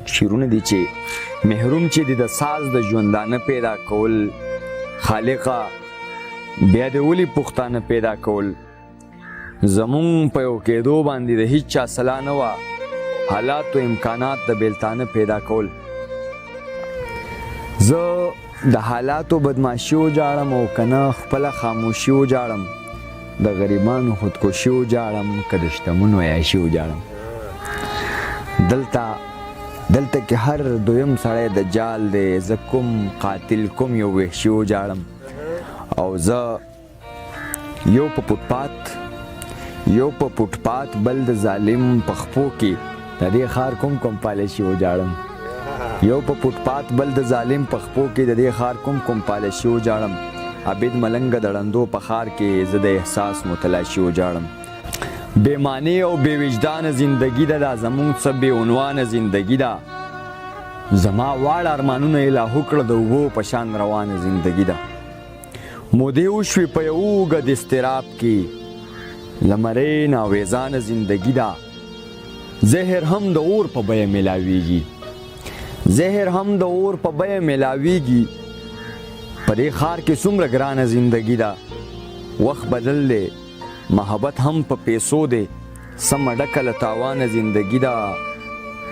شعرونه دي چې محروم چې دي د ساز د ژوندانه پیدا کول، خالقه بیا دې ولي پښتانه پیدا کول؟ زمونږ په یو کېدو باندې د هیچا سلا نه وه، حالاتو امکانات د بیلتانه پیدا کول. زه د حالاتو بدمعاشي وجاړم او که نه خپله خاموشي وجاړم، د غریبانو خودکشي وجاړم که د شتمنو عیاشي وجاړم. دلته دلته کې هر دویم سړی د جال دی، زه کوم قاتل کوم یو وحشي وجاړم. او زه یو په پټپات، یو په پټپات بل د ظالم په خپو کې د دې ښار کوم کوم پالشي وجاړم. یو په پټپات بل د ظالم په خپو کې د دې ښار کوم کوم پالشي وجاړم. عابد ملنګ د ړندو په ښار کې زه د احساس متلاشي وجاړم. بې معنی او بې وجدانه زندګي ده، دا زمونږ څه بې عنوانه زندګي ده. زما واړه ارمانونه یې لاهو کړه، د اوبو په شان روانه زندګي ده. مودې وشوې په یو اوږد اضطراب کې، له مرۍ نه اوېزانه زندګي ده. زهر هم د اور په بیه ملاویږي، زهر هم د اور په بیه ملاویږي. په دې ښار کې څومره ګرانه زندګي ده. وخت بدل دی، محبت هم په پیسو دی، سمه ډکه له تاوانه زندګي ده.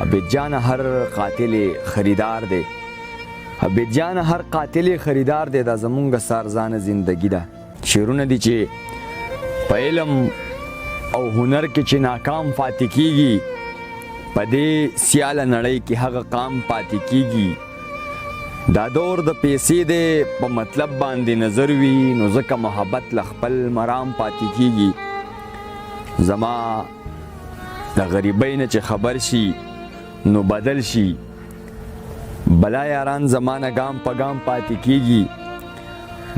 عابد جانه هر قاتل خریدار دی، عابد جانه هر قاتل خریدار دی، دا زمونږ سارزانه زندګي ده. شعرونه دي چې په علم او هنر کې چې ناکام پاتې کیږي، په دې سیاله نړۍ کې هغه قام پاتې کیږي. دا دور د پیسې دی، په مطلب باندې نظر وي، نو ځکه محبت له خپل مرام پاتې کیږي. زما د غریبۍ نه چې خبر شي نو بدل شي، بلا یاران زمانه ګام په ګام پاتې کیږي.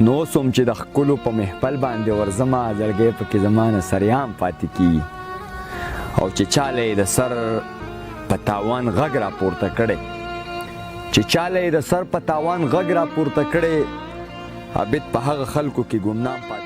نو اوس هم چې د ښکلو په محفل باندې ورځمه، زړګی پکې زمانه سریام پاتې کیږي. او چې چاله یې د سر په تاوان غږ راپورته کړی، چې چاله یې د سر په تاوان غږ راپورته کړی، عابد په هغه خلکو کې ګمنام پاتې